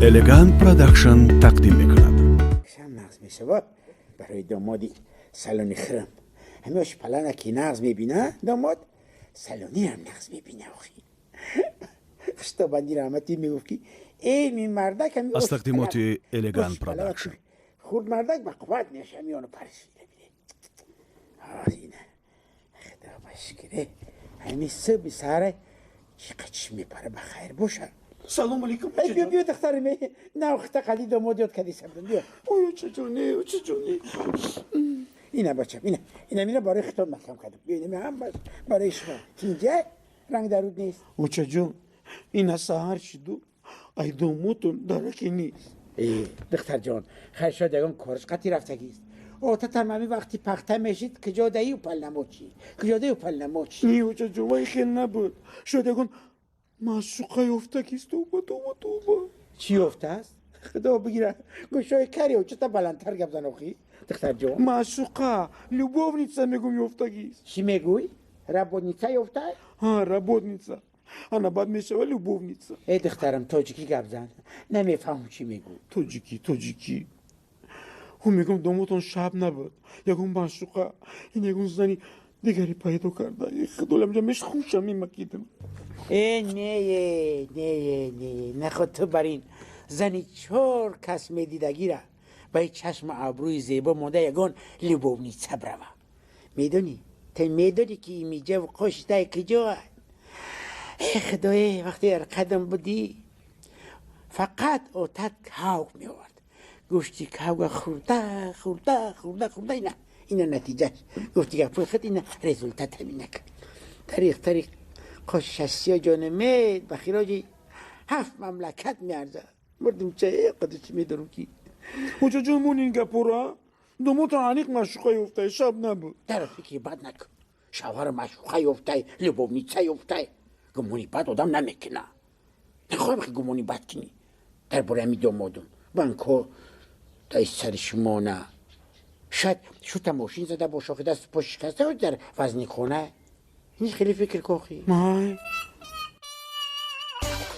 Элегант Продакшн тақдим мекунад. Шам нағз мешавад барои домоди салони хирам. Ҳамин ошпалана ки нағз мебина, домод салониам нағз мебина. Охи, хуштобанди раҳматӣ мегуфт, ки э мин мардак ҳами Аз тақдимоти Элегант Продакшн. Хурд мардак ба қувват меша, миёну паршида биде. Ина, худо ба шукре, ҳами субҳи саҳара чӣ қачиш мепара. Ба хайр боша. Салом алейкум. Эй, биё, биё, духтари ме навхта қади домод ёд кади сабдам, биё. Ой, очаҷоне, очаҷоне. Ина, бачам, ина, ина, мина барои хитоб маҳкам кардам. Биё, ина ҳам барои шумо. Тинҷа ранг даруд нест. Очаҷон, ина саҳар шиду, ай домотон дараке нест. Э, духтарҷон, хайр, шояд ягон кориш қатӣ рафтагист. Отатам ҳамин вақти пахта мешид, киҷо даию палнамочи, киҷо даю палнамочи. Не, очаҷон, вай хел набуд. Шояд ягон маъшуқа ёфтагист. Тоба, тоба, тоба. Чӣ ёфтааст? Худо бигира, гӯшои кари очата, баландтар гап зан охи, духтарҷон. Маъшуқа, любовница мегум, ёфтагист. Чӣ мегӯй? Работница ёфта? Ҳа, работница, ана баъд мешава любовница. Э, духтарам, тоҷикӣ гап зан, намефаҳмам, чӣ мегӯй. Тоҷикӣ, тоҷикӣ. Ӯ мегум, домотон шаб набуд, ягон маъшуқа, ин ягон зани дигаре пайдо карда. Худоламҷа меш хушам мемакидам. Э, не, не, не, наход ту бар ин зани чор кас медидагира ба чашму абрӯи зебо монда ягон любовница брава. Медонӣ, ту медонӣ, ки имиҷаву қоштай киҷо? Э, худое, вақте қадам будӣ, фақат отат кавк меовард, гӯшти кавга хӯрда, хӯрда, хӯрда, хӯрда. Ина, ина натиҷаш. Гуфти гапои худ, ина результат ҳаминак. Тариқ, тариқ, қошашасиё ҷонамед ба хироҷи ҳафт мамлакат меарзад. Мурдум, ча қадр медорам ки. Очаҷон, мон ин гапора, домотон аниқ маъшуқа ёфтай, шаб набуд. Дар фикри бад накун. Шавҳар маъшуқа ёфтай, любовница ёфтай, гумони бад одам намекуна. Нахоҳам ки гумони бад кунӣ дар бораи ҳами домодум. Банкҳо дай сари шумона. Шояд шута мошин зада боша, охи, даст по шикаста дар вазни хона. Ин хеле фикр кохи. Май.